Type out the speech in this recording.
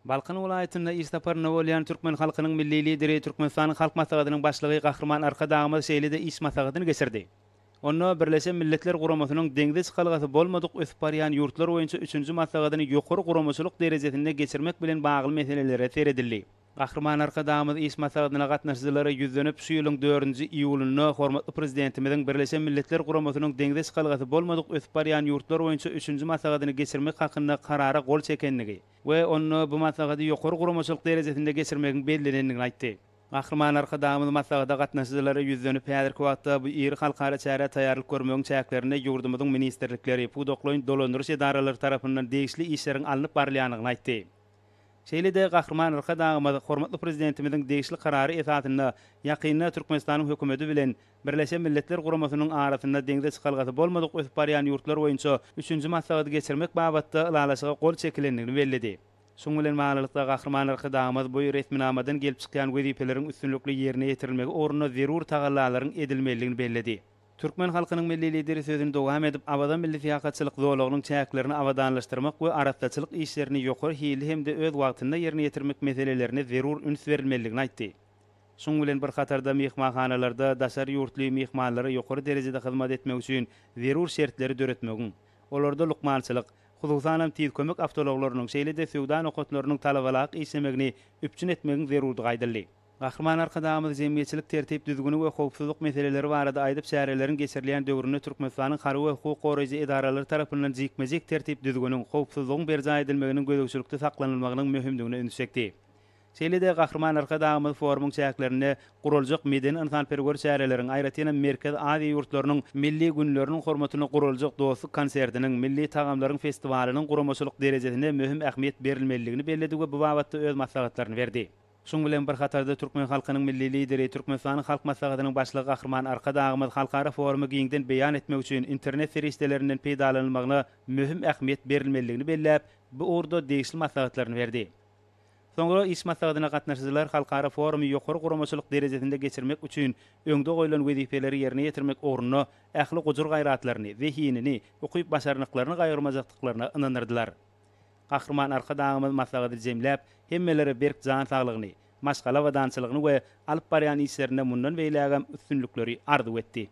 Balkan welaýatynda iş saparynda bolýan türkmen halkynyň Milli Lideri, Türkmenistanyň Halk Maslahatynyň Başlygy Gahryman Arkadagymyz şeýle-de iş maslahatyny geçirdi. Onda Birleşen Milletler Guramasynyň deňze çykalgasy bolmadyk ösüp barýan ýurtlar boýunça üçünji maslahatyny ýokary guramaçylyk derejesinde geçirmek bilen bagly meselelere seredildi. Gahryman Arkadagymyz iş maslahatyna gatnaşyjylara ýüzlenip, şu ýylyň dördünji iýulynda hormatly Prezidentimiziň Birleşen Milletler Guramasynyň deňze çykalgasy bolmadyk ösüp barýan ýurtlar boýunça üçünji maslahatyny geçirmek hakynda Karara gol çekendigi we onda bu maslahaty ýokary guramaçylyk derejesinde geçirmegiň bellenendigini aýtdy. Gahryman Arkadagymyz maslahata gatnaşyjylara ýüzlenip, häzirki wagtda bu iri halkara çärä taýýarlyk görmegiň çäklerinde ýurdumyzyň ministrlikleri, pudaklaýyn dolandyryş edaralary tarapyndan degişli işleriň alnyp barylýandygyny aýtdy. Şeýle-de Gahryman Arkadagymyz hormatly Prezidentimiziň degişli Karary esasynda ýakynda Türkmenistanyň Hökümeti bilen Birleşen Milletler Guramasynyň arasynda deňze çykalgasy bolmadyk ösüp barýan ýurtlar boýunça üçünji maslahaty geçirmek babatda ylalaşyga gol çekilendigini belledi. Şunuň bilen baglylykda, Gahryman Arkadagymyz bu resminamadan gelip çykýan wezipeleriň üstünlikli ýerine ýetirilmegi ugrunda zerur tagallalaryň edilmelidigini belledi. Türkmen halkynyň Milli Lideri sözüni dowam edip, Awaza milli syýahatçylyk zolagynyň çäklerini abadanlaşdyrmak we arassaçylyk işlerini ýokary hilli hem-de öz wagtynda ýerine ýetirmek meselelerine zerur üns berilmelidigini aýtdy. Şunuň bilen bir hatarda, myhmanhanalarda daşary ýurtly myhmanlara ýokary derejede hyzmat etmek üçin zerur şertleri döretmegiň, olarda lukmançylyk, hususanam tiz kömek awtoulaglarynyň, şeýle-de söwda nokatlarynyň talabalaýyk işlemegini üpjün etmegiň zerurdygy aýdyldy. Gahryman Arkadagymyz jemgyýetçilik tertip-düzgüni we howpsuzlyk meseleleri barada aýdyp, çäreleriň geçirilýän döwründe Türkmenistanyň harby we hukuk goraýjy edaralary tarapyndan jikme-jik tertip-düzgüniň, howpsuzlygyň berjaý edilmeginiň gözegçilikde saklanylmagynyň möhümdigine üns çekdi. Şeýle-de Gahryman Arkadagymyz forumyň çäklerinde guraljak medeni-ynsanperwer çäreleriň, aýratynam Merkezi Aziýa ýurtlarynyň milli günleriniň hormatyna guraljak dostluk konsertiniň, milli tagamlaryň festiwalynyň guramaçylyk derejesine möhüm ähmiýet berilmelidigini belledi we bu babatda öz maslahatlaryny berdi. Şunuň bilen bir hatarda, türkmen halkynyň Milli Lideri, Türkmenistanyň Halk Maslahatynyň Başlygy Gahryman Arkadagymyz halkara forumy giňden beýan etmek üçin internet serişdelerinden peýdalanylmagyna möhüm ähmiýet berilmelidigini belläp, bu ugurda degişli maslahatlaryny berdi. Soňra iş maslahatyna gatnaşyjylar halkara forumy ýokary guramaçylyk derejesinde geçirmek üçin öňde goýlan wezipeleri ýerine ýetirmek ugrunda ähli gujur-gaýratlaryny, zehinini, ukyp-başarnyklaryny gaýgyrmajakdyklaryna ynandyrdylar. Gahryman Arkadagymyz maslahaty jemläp, hemmelere berk jan saglygyny, maşgala abadançylygyny we alyp barýan işlerinde mundan beýlägem üstünlikleri arzuw etdi.